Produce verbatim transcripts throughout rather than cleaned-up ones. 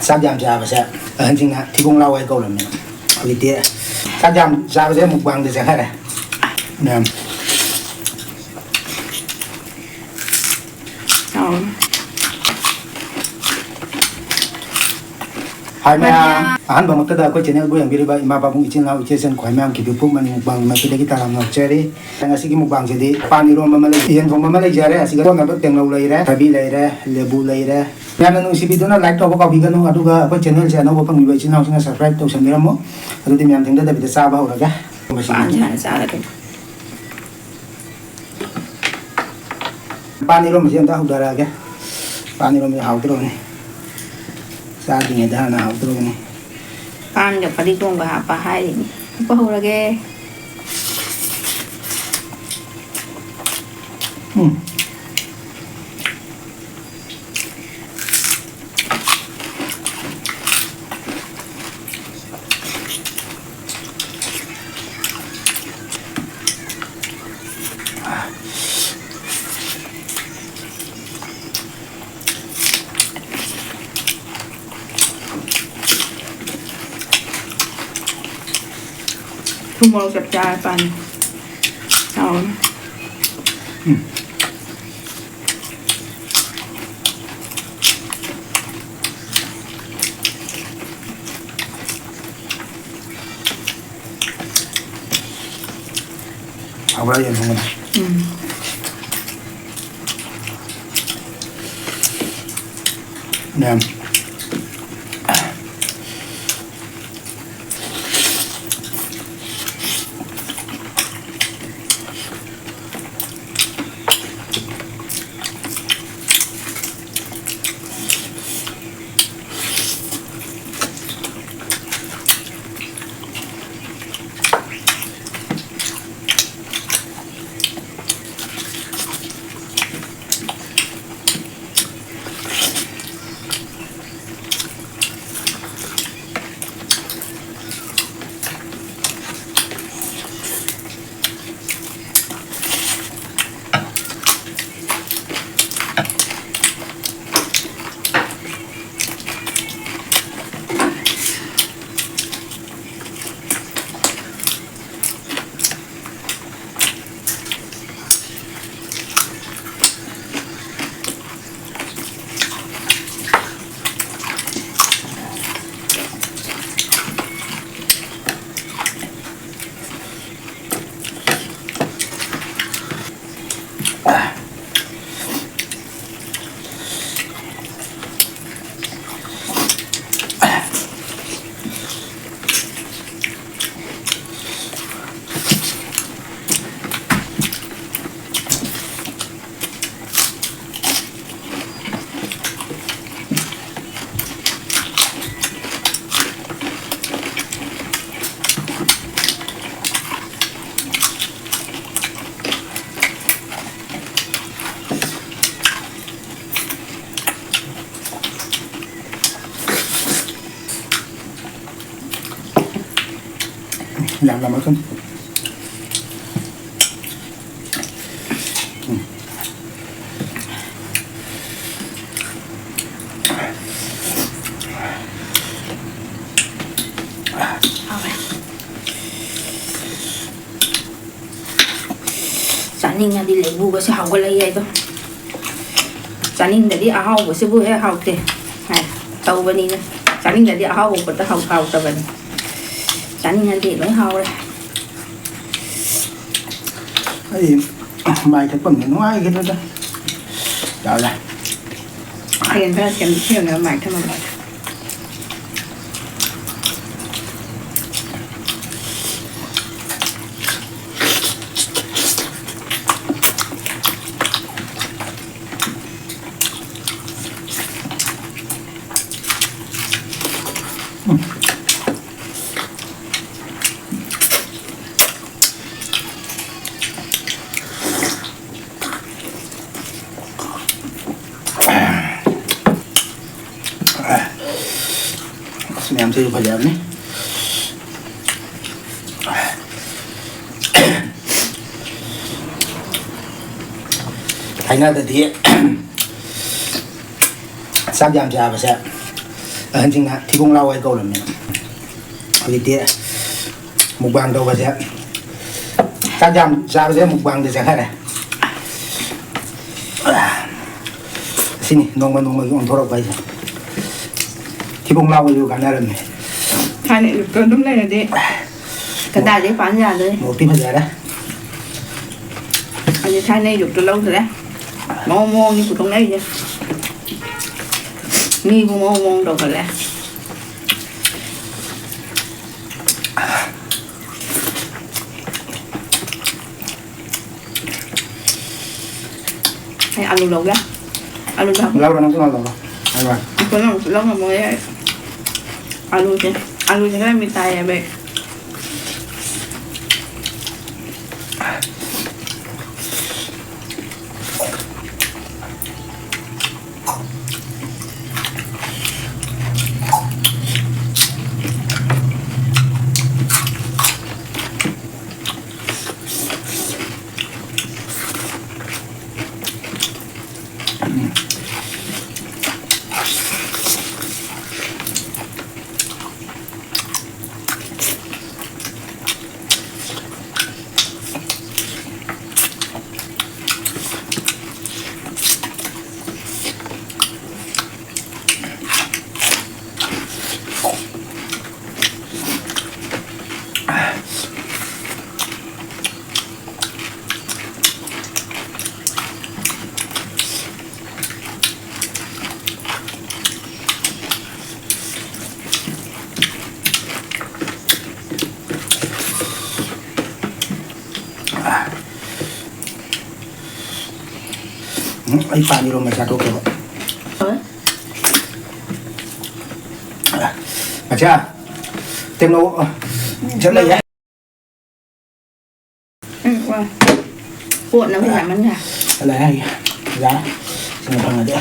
ꯆꯥꯛ ꯌꯥꯝ ꯆꯥꯕꯁꯦ ꯑꯍꯟꯁꯤꯡꯅ ꯊꯤꯕꯣꯡ ꯂꯥꯎ ꯍꯥꯏ ꯀꯧꯔꯝꯃꯦ꯫ ꯍꯧꯖꯤꯛꯇꯤ ꯆꯥꯛ ꯌꯥꯝ ꯆꯥꯕꯁꯦ ꯃꯨꯛꯕꯥꯡꯗ ꯆꯪꯈꯔꯦ ꯃꯌꯥꯝ꯫ ꯍꯥꯎ꯫ ꯍꯥꯏ ꯃꯌꯥꯝ, ꯃꯌꯥꯝ꯫ ꯑꯍꯥꯟꯕꯃꯛꯇꯗ ꯑꯩꯈꯣꯏ ꯆꯦꯅꯦꯜꯕꯨ ꯌꯦꯡꯕꯤꯔꯤꯕ ꯏꯃꯥ ꯄꯥꯕꯨꯡ ꯏꯆꯤꯜ ꯏꯅꯥꯎ ꯏꯆꯦ ꯏꯆꯟ ꯈ꯭ꯋꯥꯏ ꯃꯌꯥꯝ ꯀꯤꯕꯤ ꯄꯨꯛ ꯃꯅꯤ ꯃꯨꯛꯕꯥꯡꯒꯤ ꯃꯥꯏꯀꯩꯗꯒꯤ ꯇꯔꯥꯝꯅ ꯑꯣꯛꯆꯔꯤ꯫ ꯉꯁꯤꯒꯤ ꯃꯨꯛꯕꯥꯡꯁꯤꯗꯤ ꯄꯥꯟ ꯏꯔꯣꯝꯕ ꯑꯃ ꯂꯩ, ꯌꯦꯟ ꯊꯣꯡꯕ ꯑꯃ ꯂꯩꯖꯔꯦ, ꯑꯁꯤꯒ ꯀꯣꯟꯅꯕ ꯇꯦꯡꯅꯧ ꯂꯩꯔꯦ, ꯊꯕꯤ ꯂꯩꯔꯦ, ꯂꯦꯕꯨ ꯂꯩꯔꯦ꯫ ꯃꯌꯥꯝꯅ ꯅꯨꯡꯁꯤꯕꯤꯗꯨꯅ like ꯇꯧꯕ ꯀꯥꯎꯕꯤꯒꯅꯨ, ꯑꯗꯨꯒ ꯑꯩꯈꯣꯏ ꯆꯦꯅꯦꯜꯁꯦ ꯑꯅꯧꯕ ꯐꯪꯕꯤꯕ ꯏꯆꯤꯜ ꯏꯅꯥꯎꯁꯤꯡꯅ subscribe ꯇꯧꯁꯟꯕꯤꯔꯝꯃꯨ꯫ ꯑꯗꯨꯗꯤ ꯃꯌꯥꯝ ꯊꯦꯡꯊꯗꯕꯤꯗ ꯆꯥꯕ ꯍꯧꯔꯒꯦ꯫ ꯄꯥꯟꯁꯦ ꯍꯥꯟꯅ ꯆꯥꯔꯒꯦ꯫ ꯄꯥꯟ ꯏꯔꯣꯝꯕꯁꯦ ꯑꯝꯇ ꯍꯧꯗꯔꯛꯑꯒꯦ꯫ ꯄꯥꯟ ꯏꯔꯣꯝꯕꯁꯦ ꯍꯥꯎꯗ꯭ꯔꯣꯕꯅꯤ꯫ ꯆꯥꯗ꯭ꯔꯤꯉꯩꯗ ꯍꯥꯟꯅ ꯍꯥꯎꯗ꯭ꯔꯣꯕꯅꯤ꯫ ꯄꯥꯟꯒ ꯐꯗꯤꯒꯣꯝꯒ ꯍꯥꯞꯄ ꯍꯥꯏꯔꯤꯅꯤ꯫ ꯍꯥꯞꯄ ꯍꯧꯔꯒꯦ꯫ ꯎꯝ꯫ ꯊꯨꯝ ꯃꯣꯔꯣꯛ ꯆꯞ ꯆꯥꯔꯦ ꯄꯥꯟ꯫ ꯍꯥꯎꯔꯦ꯫ ꯎꯝ꯫ ꯍꯥꯎꯕ꯭ꯔꯥ ꯌꯦꯟ ꯊꯣꯡꯕꯗꯣ? ꯎꯝ꯫ ꯃꯌꯥꯝ꯫ ꯌꯥꯝ ꯌꯥꯝꯃꯛꯀꯅꯨ꯫ ꯎꯝ꯫ ꯍꯥꯎꯔꯦ꯫ ꯆꯥꯅꯤꯡꯉꯗꯤ ꯂꯩꯕꯨꯒꯁꯦ ꯍꯧꯒꯠꯂꯛꯏ ꯍꯥꯏꯗꯣ꯫ ꯆꯥꯅꯤꯡꯗꯗꯤ ꯑꯍꯥꯎꯕꯁꯤꯕꯨ ꯍꯦꯛ ꯍꯥꯎꯇꯦ ꯍꯥꯏ꯫ ꯇꯧꯕꯅꯤꯅ꯫ ꯆꯥꯅꯤꯡꯗꯗꯤ ꯑꯍꯥꯎꯕ ꯄꯣꯠꯇ ꯍꯥꯎ-, ꯍꯥꯎꯇꯕꯅꯤ꯫ ꯆꯥꯅꯤꯡꯉꯗꯤ ꯂꯣꯏ ꯍꯥꯎꯔꯦ꯫ ꯑꯩ ꯃꯥꯏ ꯊꯛꯐꯝꯁꯦ ꯅꯨꯡꯉꯥꯏꯈꯤꯗ꯭ꯔꯦꯗ꯫ ꯌꯥꯔꯦ꯫ ꯍꯌꯦꯡ ꯈꯔ ꯁꯦꯝ-, ꯁꯦꯝꯅꯕ ꯃꯥꯏ ꯊꯝꯃꯝꯃꯒꯦ꯫ ꯑꯁ, ꯃꯌꯥꯝꯁꯤꯁꯨ ꯐꯖꯕꯅꯤ꯫ ꯊꯥꯏꯅꯗꯗꯤ ꯆꯥꯛ ꯌꯥꯝ ꯆꯥꯕꯁꯦ ꯑꯍꯟꯁꯤꯡꯅ ꯊꯤꯕꯣꯡ ꯂꯥꯎ ꯍꯥꯏ ꯀꯧꯔꯝꯃꯤ꯫ ꯍꯧꯖꯤꯛꯇꯤ ꯃꯨꯛꯕꯥꯡ ꯇꯧꯕꯁꯦ, ꯆꯥꯛ ꯌꯥꯝ ꯆꯥꯕꯁꯦ ꯃꯨꯛꯕꯥꯡꯗ ꯆꯠꯈꯔꯦ꯫ ꯑꯁꯤꯅꯤ ꯅꯣꯡꯃ ꯅꯣꯡꯃꯒꯤ ꯑꯣꯟꯊꯣꯔꯛꯄ ꯍꯥꯏꯁꯦ꯫ ꯊꯤꯕꯣꯡ ꯂꯥꯎꯕꯁꯨ ꯀꯥꯟꯅꯔꯝꯃꯤ꯫ ꯊꯥꯏꯅ ꯑꯗꯨꯝ ꯂꯩꯔꯗꯤ ꯀꯗꯥꯏꯗꯩ ꯄꯥꯟ ꯌꯥꯗꯣꯏ? ꯃꯣꯔꯣꯛꯇꯤ ꯐꯖꯔꯦ꯫ ꯑꯗꯨ ꯊꯥꯏꯅ ꯌꯨꯛꯇꯨ ꯂꯧꯗ꯭ꯔꯦ꯫ ꯃꯑꯣꯡ ꯃꯑꯣꯡꯅꯤ ꯄꯨꯊꯣꯛꯅꯔꯤꯁꯦ꯫ ꯃꯤꯕꯨ ꯃꯑꯣꯡ ꯃꯑꯣꯡ ꯇꯧꯈꯠꯂꯦ꯫ ꯑꯩ ꯑꯂꯨ ꯂꯧꯒꯦ꯫ ꯑꯂꯨ ꯊꯝ-, ꯂꯧꯔꯣ, ꯅꯪ ꯄꯨꯂꯞ ꯂꯧꯔꯣ꯫ ꯂꯧꯔꯣ꯫ ꯑꯩꯈꯣꯏ ꯅꯪ ꯄꯨꯂꯞ ꯉꯝꯃꯣꯏꯌꯦ ꯑꯩ꯫ ꯑꯂꯨꯁꯦ, ꯑꯂꯨꯁꯦ ꯈꯔ ꯃꯤꯇꯥꯏꯌꯦꯕ ꯑꯩ꯫ ꯑꯩ ꯄꯥꯟ ꯏꯔꯣꯝꯕ ꯆꯥꯊꯣꯛꯀꯦꯕ꯫ ꯍꯣꯏ꯫ ꯃꯆꯥ, ꯇꯦꯡꯅꯧ, ꯆꯠꯂ ꯌꯥꯏ꯫ ꯎꯝ, ꯋꯥ꯫ ꯀꯣꯠꯅꯕ ꯌꯥꯝꯃꯟꯈ꯭ꯔꯦ꯫ ꯆꯠꯂ ꯌꯥꯏ꯫ ꯌꯥꯔꯦ꯫ ꯁꯤꯅ ꯐꯪꯉꯗꯤ꯫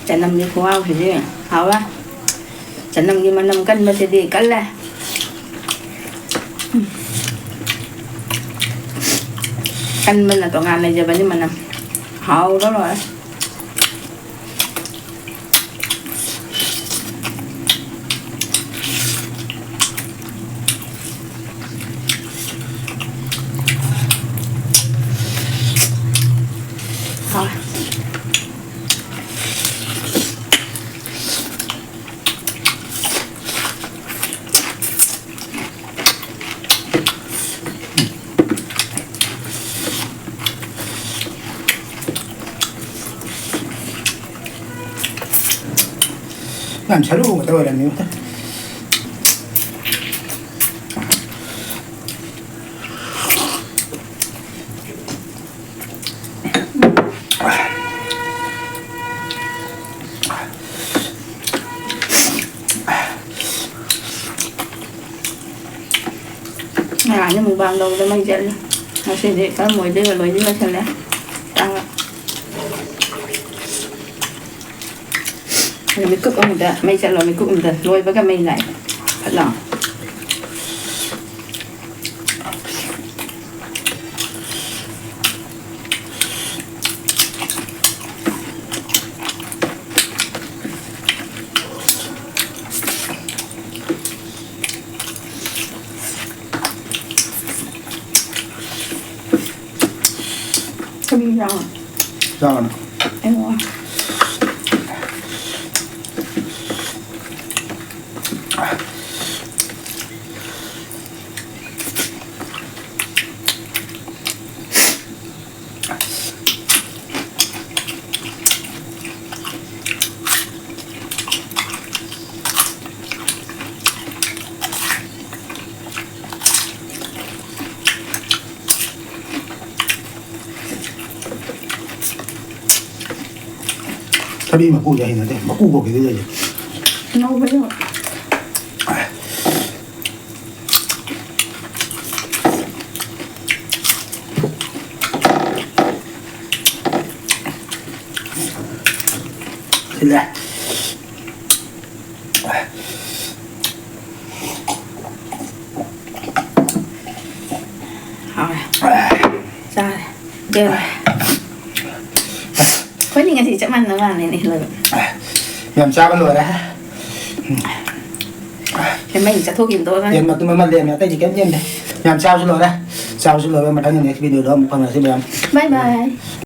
ꯆꯅꯝꯒꯤ ꯈꯨꯍꯥꯎꯁꯤꯗꯤ ꯍꯥꯎꯔꯦ꯫ ꯆꯅꯝꯒꯤ ꯃꯅꯝ ꯀꯟꯕꯁꯤꯗꯤ ꯀꯜꯂꯦ꯫ ꯎꯝ꯫ ꯀꯟꯕꯅ ꯇꯣꯉꯥꯟ ꯂꯩꯖꯕꯅꯤ ꯃꯅꯝ꯫ ꯍꯥꯎꯔ ꯂꯣꯏꯔꯦ꯫ ꯍꯥꯎꯔꯦ꯫ ꯅꯪ ꯁꯔꯨ ꯈꯛꯇ ꯑꯣꯏꯔꯝꯅꯤ꯫ ꯉꯔꯥꯡꯗꯤ ꯃꯨꯛꯕꯥꯡ ꯇꯧꯕꯗ ꯃꯩ ꯆꯠꯂꯤ꯫ ꯉꯁꯤꯗꯤ ꯀꯔꯝ ꯑꯣꯏꯗꯣꯏꯕ? ꯂꯣꯏꯗꯤ ꯂꯣꯏꯁꯤꯜꯂꯦ꯫ ꯆꯥꯛ ꯃꯤꯀꯨꯞ ꯑꯃꯗ ꯃꯩ ꯆꯠꯂꯣ, ꯃꯤꯀꯨꯞ ꯑꯃꯗ ꯂꯣꯏꯕꯒ ꯃꯩ ꯂꯥꯛꯑꯦ꯫ ꯐꯠ ꯂꯥꯎ꯫ ꯊꯕꯤ ꯆꯥꯎ꯫ ꯆꯥꯎꯅ꯫ ꯑꯩꯉꯣ꯫ ꯊꯕꯤ ꯃꯀꯨꯁꯦ ꯍꯩꯅꯗꯦ꯫ ꯃꯀꯨ ꯈꯣꯛꯈꯤꯗꯤ ꯂꯩꯌꯦ꯫ ꯉꯧꯕꯁꯨ꯫ ꯁꯤꯜꯂꯦ꯫ ꯍꯥꯎꯔꯦ꯫ ꯆꯥꯔꯦ꯫ ꯄꯦꯜꯂꯦ꯫ ꯑꯩꯈꯣꯏꯅꯤ ꯉꯁꯤ ꯆꯞ ꯃꯥꯟꯅ ꯃꯥꯜꯂꯦꯅꯦ ꯂꯣꯏꯕ꯫ ꯌꯥꯝ ꯆꯥꯕ ꯂꯣꯏꯔꯦ꯫ ꯁꯦ ꯃꯩ ꯆꯠꯊꯣꯛꯈꯤꯕꯗꯣ ꯑꯣꯏꯔꯝꯅꯤ꯫ ꯌꯦꯟ ꯃꯇꯨꯝ ꯑꯃ ꯂꯦꯝꯃꯦ, ꯑꯇꯩꯗꯤ ꯀꯩꯝ ꯂꯦꯝꯗꯦ꯫ ꯌꯥꯝ ꯆꯥꯕꯁꯨ ꯂꯣꯏꯔꯦ꯫ ꯆꯥꯕꯁꯨ ꯂꯣꯏꯔꯦ꯫ ꯃꯊꯪꯒꯤ next video ꯗ ꯑꯃꯨꯛ ꯐꯪꯉꯁꯤ ꯃꯌꯥꯝ꯫ Bye bye꯫